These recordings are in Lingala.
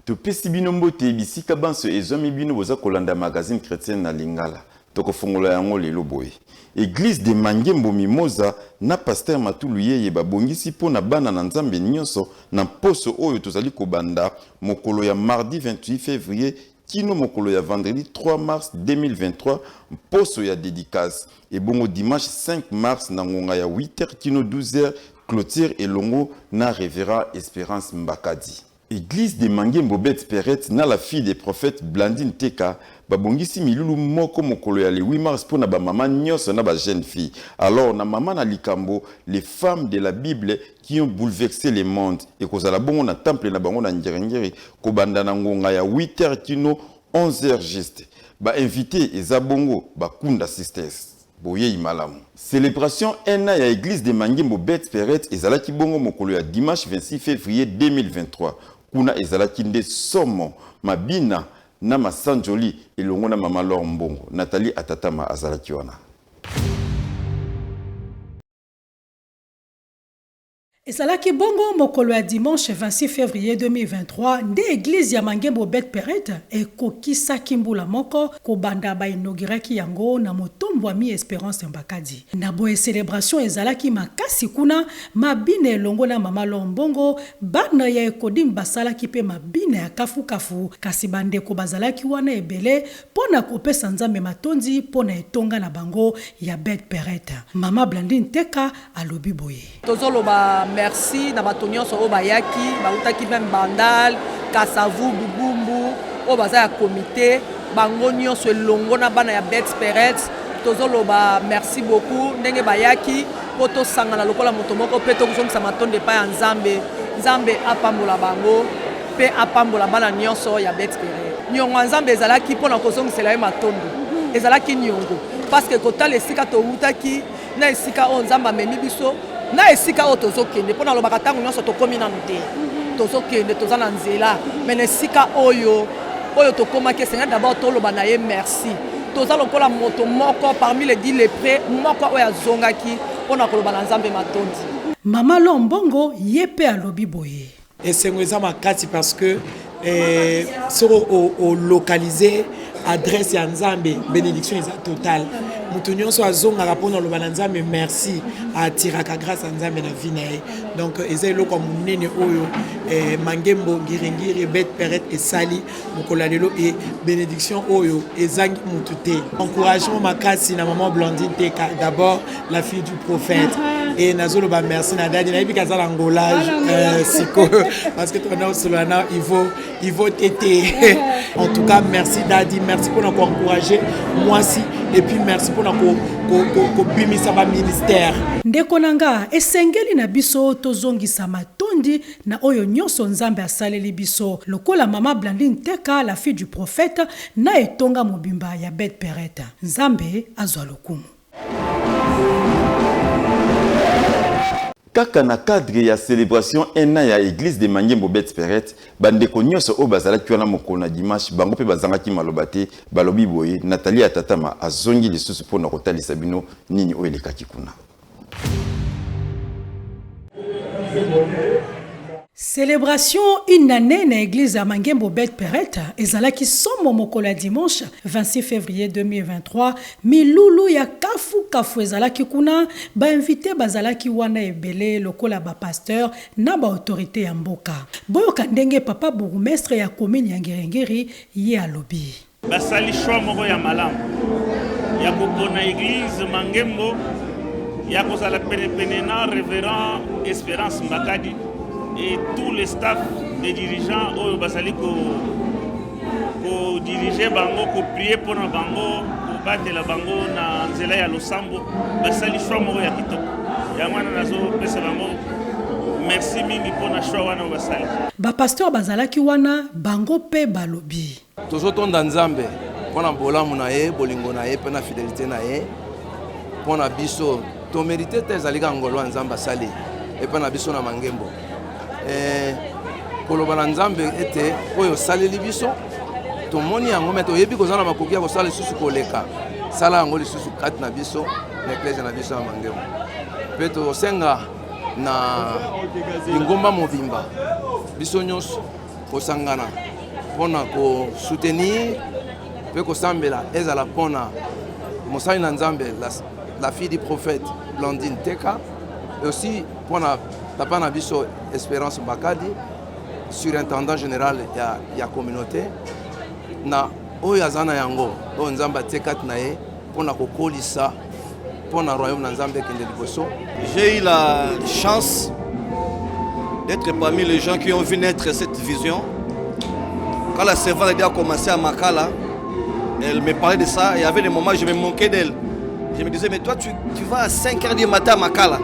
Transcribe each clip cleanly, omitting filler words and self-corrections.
Topesi bino mbote bisika banso ezwami bino boza kolanda magazine chrétienne na Lingala. Tokofongola yango lelo boye. Eglise de Mangembo Mimoza na Pasteur Matulu Yeye babongisi mpo na bana na Nzambe nyonso na mposo oyo tozali kobanda mokolo ya mardi 28 fevrier kino mokolo ya vendredi 3 mars 2023 mposo ya dedicace. Ebongo dimanche 5 mars na ngonga ya 8h kino 12h clôture elongo na Reverend Esperance Mbakadi. Eglise de Mangembo Beth Perret na la fille des prophètes Blandine Teka babongisi milulu moko mokolo ya le 8 mars mpo na ba mama nyonso na ba jeunes filles. Alors na mama na likambo les femmes de la Bible qui ont bouleversé le monde ekozala bongo na temple na bango na Ngerengere kobanda na ngonga ya 8h kino 11h juste. Ba invites eza bongo ba Kunda Sisters. Boyeyi malamu. Celebration un an ya eglise de Mangembo Beth Perret ezalaki bongo mokolo ya dimanche 26 fevrier 2023. Kuna ezalaki nde somo, mabina na masanjoli elongo na mama L'or Mbongo. Nathalie Atatama azalaki wana. Ezalaki bongo mokolo ya dimanche 26 fevrier 2023 nde eglise ya Mangembo Beth Perret ekokisaki mbula moko kobanda ba inauguraki yango na motombwami Esperance Mbakadi. Na boye celebration ezalaki makasi kuna, mabina elongo na mama L'or Mbongo, bana ya Ecodim basalaki pe mabina ya kafu kafu kasi ba ndeko bazalaki wana ebele Mpo na kopesa Nzambe matondi mpo na etonga na bango ya Beth Pereth, Mama Blandine Teka alobi boye. Tozoloba merci na bato nyonso oyo bayaki, bawutaki meme Bandal, Kasavubu, Bumbu, oyo baza ya comite, bango nyonso elongo na bana ya Beth Pereth, tozoloba merci beaucoup ndenge bayaki mpo tosangana lokola moto moko mpe tozongisa matondo epai ya Nzambe. Nzambe apambola bango. Mpe apambola bana nyonso ya Beth-Pere. Niongo ya Nzambe ezalaki mpo na kozongisela ye matondo. Ezalaki niongo parce que kotala esika towutaki na esika oyo Nzambe amemi biso na esika oyo tozokende, mpo nalobaka ntango nyonso tokomi nanu te, tozokende, toza na nzela, mais na esika oyo oyo tokomaki esengeli d'abord toloba na ye merci. Toza lokola moto moko parmi les 10 lepreux moko oyo azongaki mpo na koloba na Nzambe matondi. Mama L'or Mbongo ye mpe alobi boye. Esengo eza makasi parce que eh, soki o localiser adresse ya Nzambe, benediction eza totale. Moto nyonso azongaka mpona oloba na Nzambe merci, atiraka grâce ya Nzambe na vie na ye. Donc eza eloko ya monene oyo eh, Mangembo Ngiringiri Bet Peret esali mokolo ya lelo e benediction oyo ezangi mutu te. Encouragement makasi na maman Blandine Teka, d'abord la fille du prophète et nazoloba merci na dadi nayebi kaza na Angola euh, sikoyo parce que tobanda kosolola na Ivo Ivo Tete. En tout cas merci dadi, merci mpona koencourager mwasi et puis merci mpona kobimisa ba ministère. Ndeko na nga, esengeli na biso tozongisa matondi Na oyo nionso Nzambe asaleli biso, lokola mama Blandine Teka, la fille du prophète, na etonga mobimba ya Beth Pereth. Nzambe azwa lokumu. Kaka na cadre ya celebration un an ya eglise de Mangembo Beth Pereth, ba ndeko nionso oyo bazalaki wana mokolo na dimanche, bango pe bazangaki maloba te, balobi boye, Nathalie Atatama azongi lisusu pona kotalisa bino nini oyo elekaki kuna. Celebration une annee na eglise ya Mangembo Beth Pereth ezalaki somo mokolo ya dimanche 26 fevrier 2023. Milulu ya kafu kafu ezalaki kuna, ba invites bazalaki wana ebele lokola ba pasteurs na ba autorites ya mboka. Boyoka ndenge papa bourgmestre ya commune ya Ngiri-Ngiri ye alobi. Basali choix moko ya malamu ya kopona eglise Mangembo ya kozala penepene na reverend Esperance Mbakadi et tout le staff des dirigeants oyo bazali ko ko diriger bango, ko prier mpo na bango, kobatela bango na nzela ya losambo. Basali choix moko ya kitoko, yango wana nazopesa bango merci mingi mpo na choix wana oyo basali. Ba pasteurs bazalaki wana bango mpe balobi. Tozotonda Nzambe mpo na bolamu na ye, bolingo na ye mpe na fidelite na ye mpo na biso. To merite te, ezali kaka ngolu ya Nzambe asali epai na biso na Mangembo. Eh, koloba na Nzambe ete oyo osaleli biso tomoni yango, me toyebi koza na makoki ya kosala lisusu koleka, sala yango lisusu kati na biso na eklezia na biso ya Mangembo. Mpe tosenga na lingomba mobimba biso nyonso kosangana. mpona kosoutenir mpe kosambela ezala mpona mosali na Nzambe la, la fille du prophète Blandine Teka et aussi mpona papa na biso Espérance Mbakadi, surintendant général ya, ya communauté na oyo aza na yango oyo Nzambe atie kati na ye mpona kokolisa mpona royaume na Nzambe ekende liboso. J'ai eu la chance d'être parmi les gens qui ont vu naître cette vision. Quand la servante a commencé à Makala, elle me parlait de ça. Il y avait des moments où je me moquais d'elle. Je me disais, mais toi, tu, tu vas à 5 h du matin à Makala.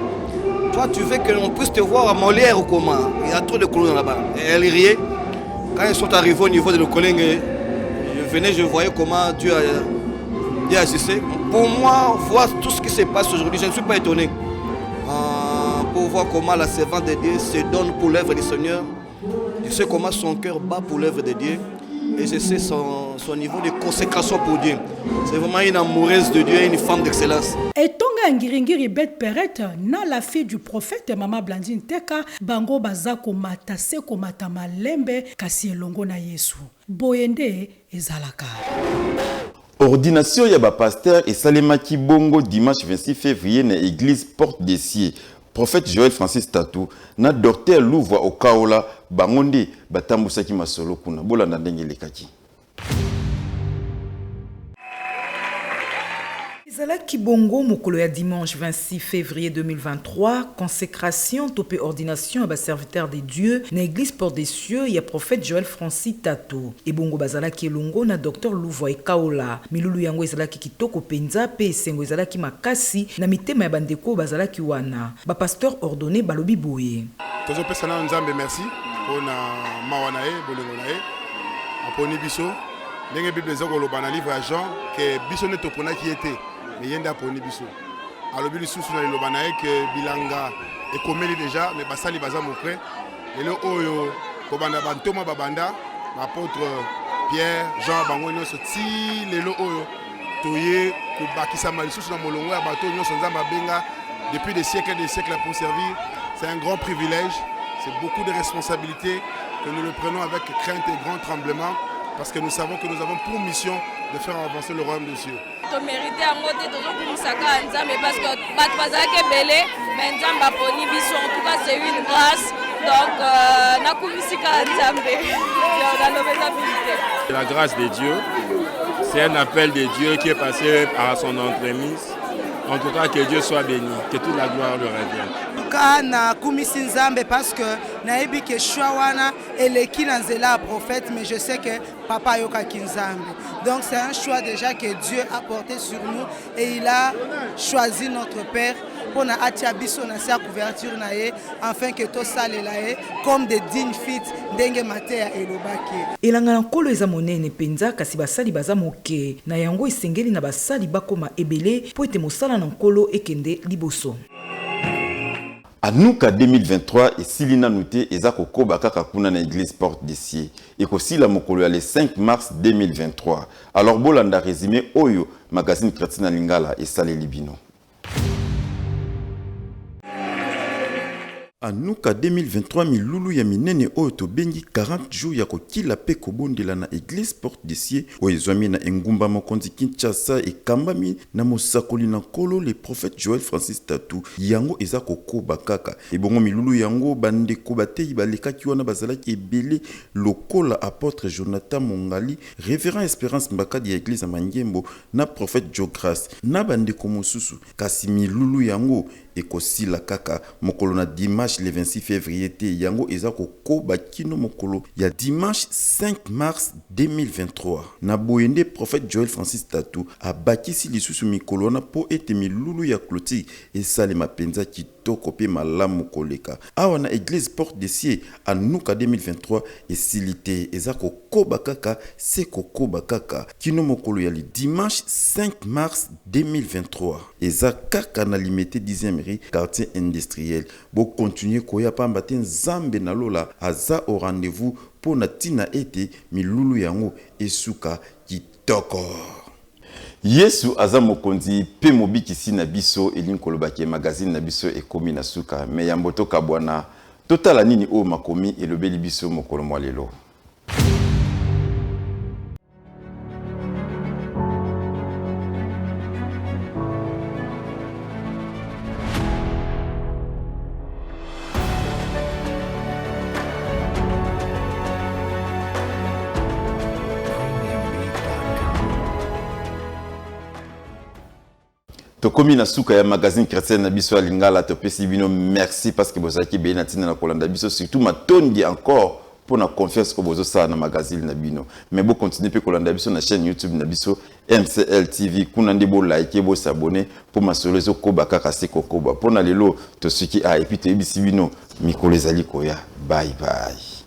Toi, tu veux que l'on puisse te voir à Molière ou comment? Il y a trop de colonnes là-bas. Et elle riait. Quand ils sont arrivés au niveau de Lokolenge, je venais, je voyais comment Dieu, a, Dieu agissait. Pour moi, voir tout ce qui se passe aujourd'hui, je ne suis pas étonné. Pour voir comment la servante de Dieu se donne pour l'œuvre du Seigneur. Je sais comment son cœur bat pour l'œuvre de Dieu. Et je sais son, son niveau de consécration pour Dieu. C'est vraiment une amoureuse de Dieu, une femme d'excellence. Etonga ya Ngiringiri Bet Peret na la fille du prophète Mama Blandine Teka, bango baza komata se komata malembe kasi elongo na Yesu. Boye nde ezalaka. Ordination ya ba pasteur esalemaki bongo dimanche 26 février na église Porte des Cieux. Prophète Joël Francis Tatou na docteur Louvwa Okaola bango nde batambusaki masolo kuna. Bolanda ndenge elekaki. Ezalaki bongo mokolo ya dimanche 26 février 2023, consécration to mpe ordination ya baserviteur de Dieu na église Porte des Cieux ya prophète Joël Francis Tato. Ebongo bazalaki elongo na Dr Luvwa Ekaola. Milulu yango ezalaki kitoko mpenza mpe esengo ezalaki makasi na mitema ya bandeko oyo bazalaki wana. Bapasteur ordonné balobi boye. Tozopesa nano Nzambe merci mpona mawa na ye, bolingo na ye, aponi biso ndenge Bible eza koloba na livre ya Jean ke biso nde toponaki ye te, me ye nde aponi biso. Alobi lisusu na liloba na ye ke bilanga ekomeli deja, me basali baza mokre. Lelo oyo kobanda bantoma babanda baapôtre Pierre, Jean, bango nyonso ti lelo oyo toye kobakisama lisusu na molongo ya bato nyonso Nzambe abenga depuis des siècles et des siècles pour servir. C'est un grand privilège, c'est beaucoup de responsabilités que nous le prenons avec crainte et grand tremblement, parce que nous savons que nous avons pour mission de faire avancer le royaume des cieux. Tomérite yango te, tozokumisa kaka Nzambe parce que bato bazalaki ebele, mais Nzambe aponi biso. En tout cas, c'est une grâce, donc euh, nakumisi kaka Nzambe, naloba eza mingi te. La grâce de Dieu, c'est un appel de Dieu qui est passé par son entremise. En tout cas, que Dieu soit béni, que toute la gloire lui revienne. En tout cas, nakumisi Nzambe parce que nayebi ke choix wana eleki na nzela ya prophète, mais je sais que papa ayokaki Nzambe. Donc c'est un choix déjà que Dieu a porté sur nous et il a choisi notre père mpona atia biso na se ya couverture na ye, afin que tosalela ye comme des dignes fils ndenge mateya elobaki. Elanga na Nkolo eza monene mpenza, kasi basali baza moke. Na yango esengeli na basali bakoma ebele mpo ete mosala na Nkolo ekende liboso. Anuka 2023 esili nanu te, eza kokoba kaka kuna na église Porte des Cieux. Ekosila mokolo ya le 5 mars 2023. Alors bolanda résumé oyo magazine chrétien na lingala esaleli bino. Anuka 2023, milulu ya minene oyo tobengi 40 jours ya kokila mpe kobondela na église Porte des Cieux oyo ezwami na engumba mokonzi Kinshasa, ekambami na mosakoli na Nkolo le prophète Joël Francis Tatu, yango eza kokoba kaka. Ebongo milulu yango, bandeko bateyi balekaki wana bazalaki ebele lokola apôtre Jonathan Mongali, révérend Espérance Mbakadi ya église ya Mangembo na prophète Joe Grace na bandeko mosusu. Kasi milulu yango ekosila kaka mokolo na dimanche le 26 février te, yango eza kokoba kino mokolo ya dimanche 5 mars 2023. Na boye nde prophète Joël Francis Tatu abakisi lisusu mikolo wana mpo ete milulu ya clôture esalema mpenza kitoko mpe malamu koleka. Awa na église Porte des Cieux, Anuka 2023 esili te, eza kokoba kaka se kokoba kaka kino mokolo ya li dimanche 5 mars 2023. Eza kaka na Limete 10e rue, quartier industriel. Bokontinue koya pamba te Nzambe na lola aza au rendez-vous mpo na ntina ete milulu yango esuka kitoko. Yesu aza mokonzi mpe mobikisi na biso, elingi koloba ke magazine na biso ekomi na suka. Me yambo tokabwana, totala nini oyo makomi elobeli biso mokolo mwa lelo. Tokomi na suka ya magazine chrétienne na biso ya Lingala. Topesi bino merci parce que bozalaki ebele na ntina na kolanda biso. Surtout matondi encore mpo na confiance oyo bozosala na magazine na bino. Mais bocontinue mpe kolanda biso na chaîne YouTube na biso MCL TV. Kuna nde bolike, bosabonner, mpo masolo ezokoba kaka se kokoba. Mpo na lelo tosuki a et puis toyebisi bino mikolo ezali koya. Bye bye.